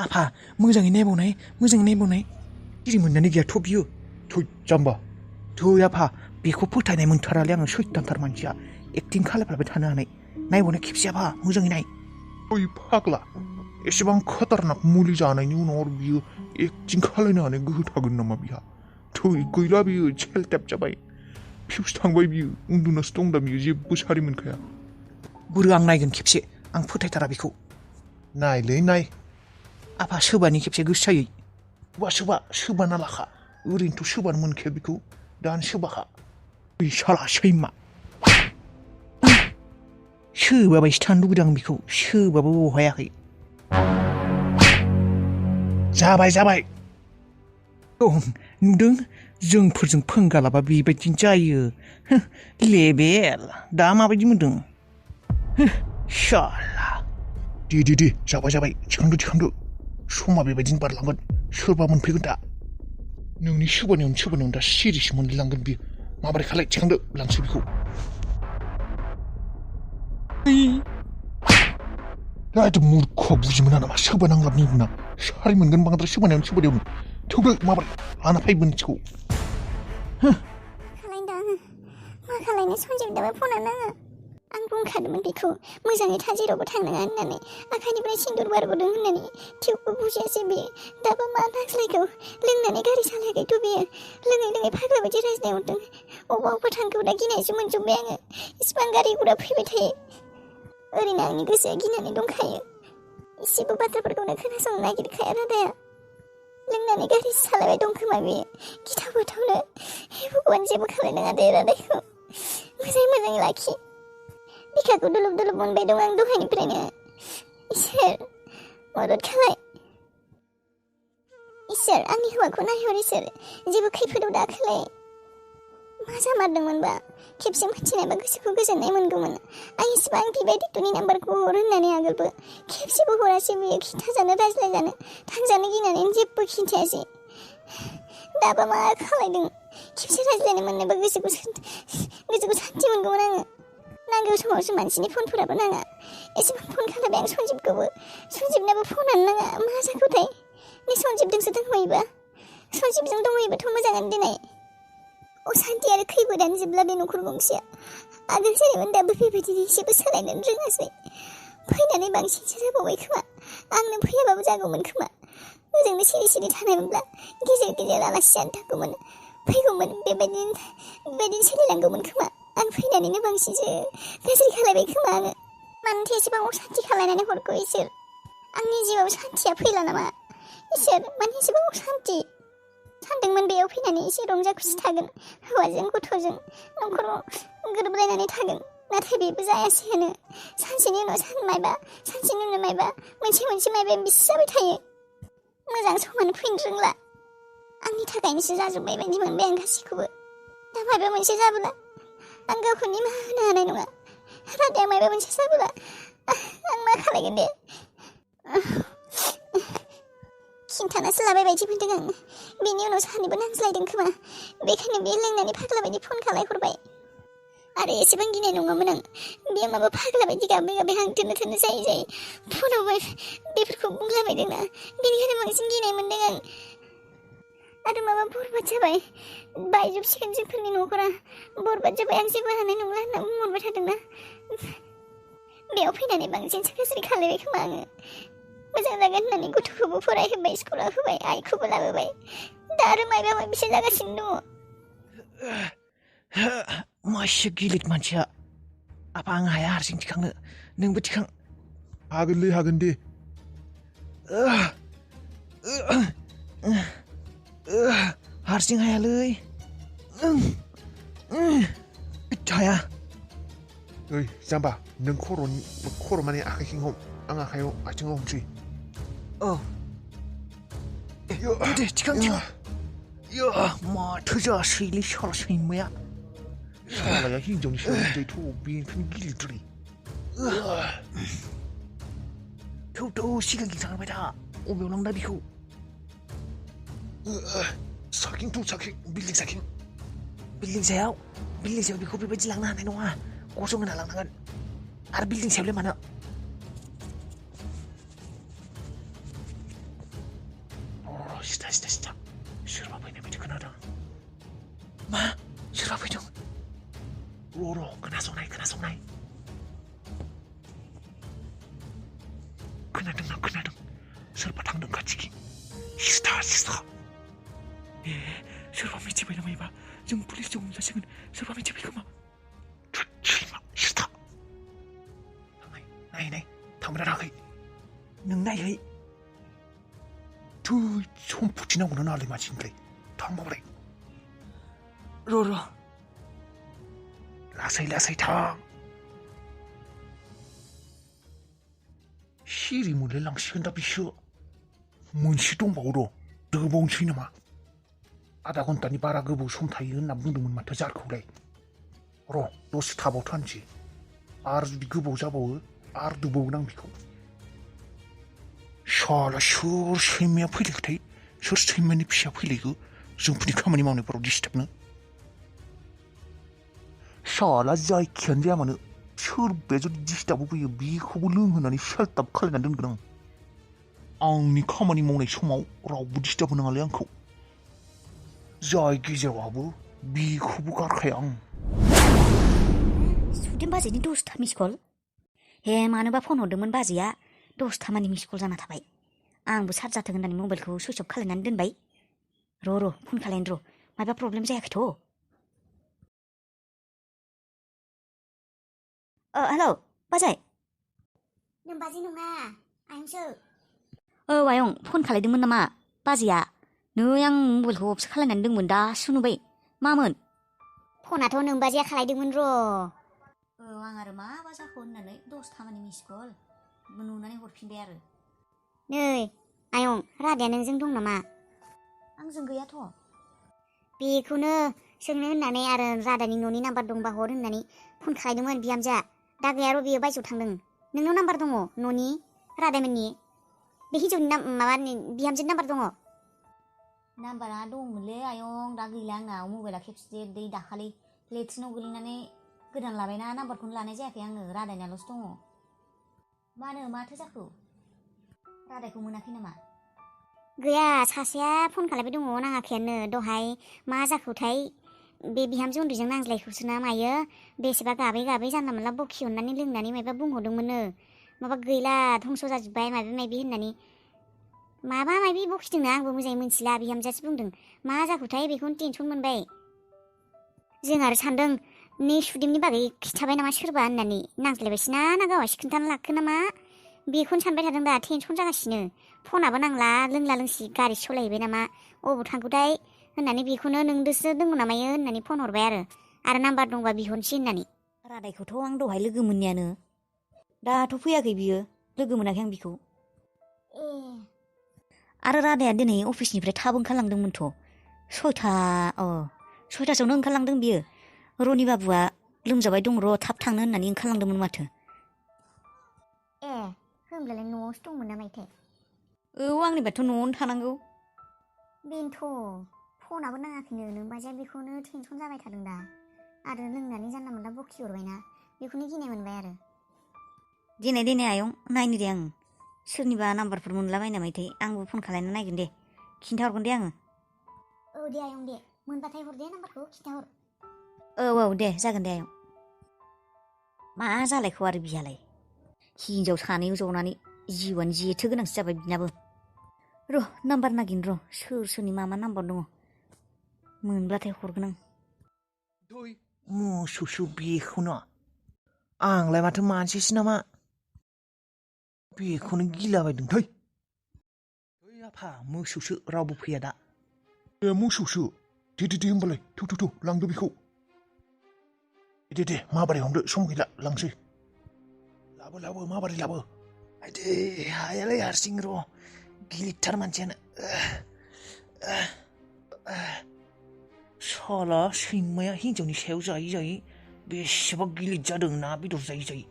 आफा मोजाङै नायबावनाय गिरि मोननानै गैयाथ' बियो थै जाम्बा थै आफा बेखौ फोथायनाय मोनथारालै आङो सैतानथार मानसिया एक्टिं खालामफ्लाबाय थानो हानाय नायबावनाय खेबसे आफा मोजाङै नाय ओइ फाग्ला एसेबां खतरनाक मुलि जानायनि उनाव बियो एक्टिं खालायनो हानाय गोहो थागोन नामा बिहा थै गैला बियो सेलटेप जाबाय फिउस थांबाय बियो उन्दुनासो दं दा बियो जेबो सारि मोनखाया बुरो आं नायगोन खेबसे आं फोथायथारा बेखौ नायलै नाय आफा सोबानि खेबसे गोसो जायै सोबाना लाखा ओरैनोथ' सोबानो मोनखाया बेखौ दानो सोबाखा ओइ साला सैमा सोबाबायसो थानो लुगैदों आं बेखौ सोबाबो हायाखै जाबाय नुदों जोंफोरजों फोंगालाबा बेबायदिनो जायो लेबेल दा माबायदि मोनदों शाला दे जाबाय थिखांदो समा बेबायदिनो बारलांगोन सोरबा मोनफैगोन दा नोंनि सोबानायावनो दा सिरिसो मोनलांगोन बियो माबोरै खालाय थिखांदो लांसै बेखौ दाथ' मुर्ख बुजि मोना नामा सोबानांलाबनि उनाव सारि मोनगोन बांद्राय सोबानायावनो थेवबो माबोरै लाना फै मोनसेखौ खालायदा आङो मा खालायनो सनजिबदाबो फना नाङा आं बुंखादोंमोन बेखौ मोजाङै था जेरावबो थांनाङा होननानै आखाइनिफ्राय सिन्दुर बारग'दों होननानै थेवबो बुजियासै बियो दाबो मा नांज्लायगौ लोंनानै गारि सालायाखैथ' बियो लोङै फाग्ला बायदि रायज्लायहरदों अबा थांगौ दा गिनायसो मोनजोब्बाय आङो इसिबां गारि गुरा फैबाय थायो ओरैनो आंनि गोसोआ गिनानै दंखायो एसेबो बाथ्राफोरखौनो खोनासंनो नागिरखाया रादाया लोंनानै गारि सालायबाय दं खोमा बेयो गिथाव-बाथावनो हे भगवान जेबो खालायनाङा दे रादायखौ मोजाङै लाखि बिखाखौ दुलुब मोनबाय दं आं दहायनिफ्रायनो इसोर मदद खालाय इसोर आंनि हौवाखौ नायहर इसोर जेबो खैफोदाव दा खालाय मा जामारदोंमोनबा खेबसे मिथिनायबा गोसोखौ गोजोननाय मोनगौमोन आं इसिबां बिबाय दिथुनि नाम्बारखौ हर होननानै आगोलबो खेबसेबो हरासै बियो खिन्थाजानो रायज्लायजानो थांजानो गिनानै जेबो खिन्थायासै दाबा मा खालायदों खेबसे रायज्लायनो मोननोबा गोसोखौ सान्थि मोनगौमोन आङो नांगौ समावसो मानसिनि फनफोराबो नाङा एसेबां फन खालामबाय आं सनजिबनाबो फनानो नाङा मा जाखोथाय नै सनजिबजोंसो सनजिबजों दंहैयोबाथ' मोजाङानो दिनै असान्थि आरो खैफोदानो जोबला बे न'खर गंसेया आगोल जेरैमोन दाबो बेबायदिनो एसेबो सोलायनोनो रोङासै फैनानै बांसिनसो जाबावबाय खोमा आंनो फैयाबाबो जागौमोन खोमा मोजांनो सिरि थानायमोनब्ला गेजेर आलासि जानो थांगौमोन फैगौमोन बेबायदिनो सोलिलांगौमोन खोमा आं फैनानैनो बांसिनसो गाज्रि खालायबाय खोमा आङो मानोथो एसेबां असान्थि खालायनानै हरखो इसोर आंनि जिउआव सान्थिया फैला नामा इसोर माने एसेबां असान्थि सानदोंमोन बेयाव फैनानै एसे रंजा खुसि थागोन हौवाजों गथ'जों न'खराव गोरोबलायनानै थागोन नाथाय बेबो जायासैयानो सानसेनि उनाव मायबा मोनसे मायबा बिसि जाबाय थायो मोजां समानो फैनो रोंला आंनि थाखायनोसो जाजोब्बाय बायदि मोनबाय आं गासैखौबो दा मायबा मोनसे जाबोला आं गावखौ निमाहा होनो हानाय नङा रादाया मायबा मोनसे जाबोला आं मा खालायगोन दे खिन्थानासो लाबाय बायदि मोनदों आं बेनि उनाव सानैबो नांज्लायदों खोमा बेखायनो बे लोंनानै फाग्ला बायदि फन खालायहरबाय आरो एसेबां गिनाय नङामोन आं बे माबा फाग्ला बायदि गाबै हां थोनो जायै फनाव बेफोरखौ बुंलाबायदोंना बेनिखायनो बांसिन गिनाय मोनदों आं आरो माबा बरबाद जाबाय बायजोबसिगोन जोंफोरनि न'खरा बरबाद जाबाय आं जेबो हानाय नंला होनना बुंहरबाय थादोंना बेयाव फैनानै बांसिनसो गाज्रि खालायबाय खोमा आङो मोजां जागोन होननानै गथ'खौबो फरायहोबाय स्कुलाव होबाय आइखौबो लाबोबाय दा आरो मायबा माबिसो जागासिनो दङ मासे गिलिर मानसिया आफा आं हाया हारसिं थिखांनो नोंबो थिखां हागोन दे हारसिं हायालै हाया ओइ जाम्बा नों खर' माने आखाइथिं हम आं आथिङाव हमसै औ दे थिखां माथो जासैलै साला सैमाया सालाया हिनजावनि सोमोन्दैथ' बेनिफ्रायनो गिलिरद्राय थौ सिगां थांबाय था अबेयाव लांदा बेखौ साखिं बिल्डिं सायाव बेखौ बेबायदि लांनो हानाय नङा गसं होना लांनांगोन आरो बिल्डिं सायावलाय मानो सिथा सोरबा फैनाय बायदि खोनादों मा सोरबा फैदों र' खोनासंनाय खोनादों सोरबा थांदों खाथिखि सिथा सोरबा मिथिबाय नामा एबा जों पुलिसजों हमजासिगोन सोरबा मिथिबाय खोमा सिथा नाय थांबोनाखै नों नायहै थै सम्पति नांगौना नालाय मानसिनिफ्राय थांबावलाय र' लासै थां सिरि मोनलाय लांसिगोन दा बिसो मोनसे दंबावो र' दोबावनोसै नामा आधा घन्टानि बारा गोबाव सम थायो होनना बुंदोंमोन माथो जारखौलाय र' दसे थाबावथारनोसै आरो जुदि गोबाव जाबावो आरो दोबावगोन आं बेखौ साला सोर सैमाया फैलायखोथाय सोर सैमानि फिसा फैलायखो जोंफोरनि खामानि मावनायफोराव डिस्टार्बनो साला जायखियानो जाया मानो सोरबाया जुदि डिस्टार्ब फैयो बेखौबो लोंहोनानै सेल्टाप खालायनानै दोनगोन आंनि खामानि मावनाय समाव रावबो डिस्टार्ब होनाङालै आंखौ जाय गेजेराव हाबो बेखौबो गारखाया आं सुदेम बाजैनि 10था मिस कल हे मानोबा फन हरदोंमोन बाजैया 10था मानि मिस कल जाना थाबाय आंबो चार्ज जाथों होननानै मबाइलखौ सुइच अफ खालायनानै दोनबाय र' फन खालायनो र' माबा प्रब्लेम जायाखैथ' हेलौ बाजै नों बाजै नङा आयंसो आयं फन खालायदोंमोन नामा बाजैया नै आं मबाइलखौ अफसो खालायनानै दोंमोन दासो नुबाय मामोन फनाथ' नों बाजैया खालायदोंमोन र' आं आरो माबा जाखो होननानै 10था मानि मिस कल नुनानै हरफिनबाय आरो नै आयं रादाया नोंजों दं नामा आंजों गैयाथ' बेखौनो सोंनो होननानै आरो रादानि न'नि नाम्बार दंबा हर होननानै फन खालायदोंमोन बिहामजोआ दा गैया र' बियो बायजोआव थांदों नोंनाव नाम्बार दङ न'नि रादामोननि बे हिन्जावनि माबानि बिहामजोनि नाम्बार दङ नाम्बारा दंमोनलै आयं दा गैला आंनाव मबाइला खेबसे दाखालि लेट्रिनाव गोलैनानै गोदान लाबायना नाम्बारखौनो लानाय जायाखै आङो रादायनाल'सो दङ माथो जाखो रादायखौ मोनाखै नामा गैया सासेया फन खालायबाय दङ नाङाखैयानो दहाय मा जाखोथाय बे बिहामजो उन्दैजों नांज्लायखौसो ना मायो बेसेबा गाबै जानला मोनला बखि हरनानै लोंनानै माबा बुंहरदोंमोननो माबा गैला धंस' जाजोब्बाय माबि होननानै माबा माबि बखिदोंनो आंबो मोजाङै मिथिला बिहामजोआसो बुंदों मा जाखोथाय बेखौनो टेनसन मोनबाय जों आरो सानदों नै सुदेमनि बागै खिथाबाय नामा सोरबा होननानै नांज्लायबायसोना ना गावासो खोन्थाना लाखो नामा बेखौनो सानबाय थादों दा टेनसन जागासिनो फनाबो नांला लोंला लोंसि गारि सलायहैबाय नामा अबाव थांखोथाय होननानै बेखौनो नोंदोसो दङ नामायो होननानै फन हरबाय आरो नाम्बार दंबा बिहरनोसै होननानै रादायखौथ' आं दहाय लोगो मोननायानो दाथ' फैयाखै बियो लोगो मोनाखै आं बिखौ आरो रादाया दिनै अफिसनिफ्राय थाब ओंखारलांदोंमोनथ' 6थासोआवनो ओंखारलांदों बियो रनि बाबुआ लोमजाबाय दं र' थाब थांनो होननानै ओंखारलांदोंमोन माथो होमब्लालाय न'आवसो दंमोन ना मायथाय आंनिबाथ' न'आवनो थानांगौ बेनोथ' फनाबो नाङाखैनो नों बाजैया बेखौनो टेनसन जाबाय थादों दा आरो लोंनानै जानला मोनला बखि हरबायना बेखौनो गिनाय मोनबाय आरो देनाय आयं नायनो दे आं सोरनिबा नाम्बारफोर मोनलाबायना मायथाय आंबो फन खालायना नायगोन दे खिन्थाहरगोन दे आङो दे आयं दे मोनबाथाय हर दे नाम्बारखौ खिन्थाहर दे जागोन दे आयं मा जालायखौ आरो बिहालाय हिनजाव सानैयाव जनानै जिउआनो जेथो गोनांसो जाबाय बिनाबो र' नाम्बार नागिरनो र' सोरनि मा नाम्बार दङ मोनब्लाथाय हरगोन आं मोसौसो बेखौनो आंलाय माथो मानसिसो नामा बेखौनो गिलाबायदों थै आफा मोसौसो रावबो फैया दा मोसौसो दे होमबालाय थौ लांदो बेखौ दे माबारै हमदो सम गैला लांसै लाबो माबारै लाबो हायालै हारसिं र' गिलिरथार मानसियानो साला सैमाया हिन्जावनि सायाव जायै बेसेबा गिलिर जादों ना बेदर जायै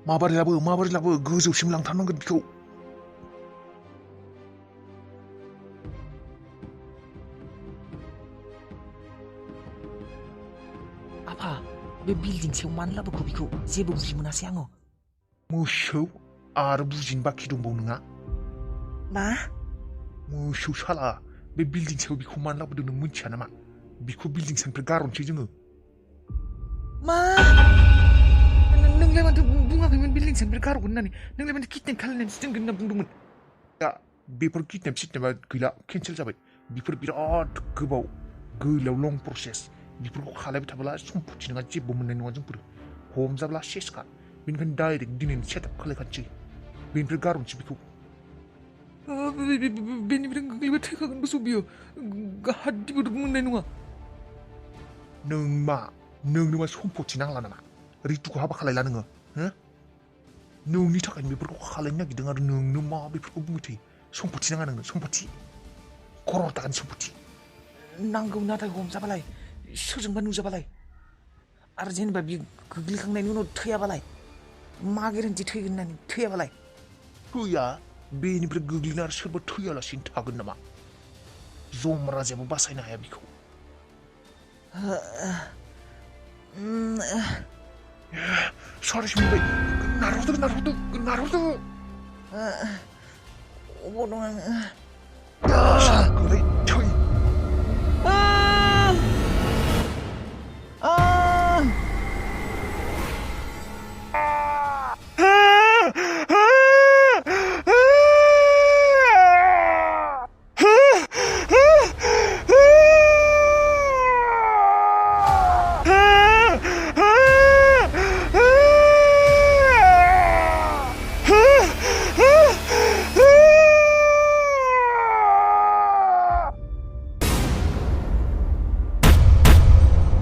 माबारै लाबो गोजौसिम लांथारनांगोन बेखौ आफा बे बिल्डिं सायाव मानो लाबोखो बेखौ जेबो बुजि मोनासै आङो मोसौ आरो बुजिनो बाखि दंबावो नोंहा मा मोसौ साला बे बिल्डिं सायाव बिखौ मानो लाबोदों नों मिथिया नामा बिखौ बिल्डिं सानिफ्राय गारहरनोसै जोङो मा नोंलाय माथो बुङाखैमोन बिल्डिं सानिफ्राय गारहरगोन होननानै नोंलाय माथो किडनेप खालायनानैसो दोनगोन होनना बुंदोंमोन दा बेफोर किडनेप सिडनेपा गैला केन्सेल जाबाय बेफोर बिराद गोबाव गोलाव लं प्रसेस बेफोरखौ खालायबाय थाब्ला सम्पति नङा जेबो मोननाय नङा जोंफोर हमजाब्ला सेसखा बेनिखायनो डाइरेक्ट दिनैनो सेटआप खालायखानोसै बेनिफ्राय गारहरनोसै बेखौ बेनिफ्राय गोग्लैबा थैखागोन बसु बियो हाद्दिबोथ' मोननाय नङा नोंनो मा सम्पति नांला नामा रितुखौ हाबा खालायला नोङो हो नोंनि थाखायनो बेफोरखौ खालायनो नागिरदों आरो नोंनो मा बेफोरखौ बुंबाय थायो सम्पति नाङा नोंनो सम्पति खर'र थाखानि सम्पति नांगौ नाथाय हमजाबालाय सोरजोंबा नुजाबालाय आरो जेनेबा बियो गोग्लैखांनायनि उनाव थैयाबालाय मा गेरेन्टि थैगोन होननानै थैयाबालाय थैया बेनिफ्राय गोग्लैना आरो सोरबा थैयालासिनो थागोन नामा जम राजायाबो बासायनो हाया बेखौ सारिस मोनबाय नारहरदो अबाव दं आङो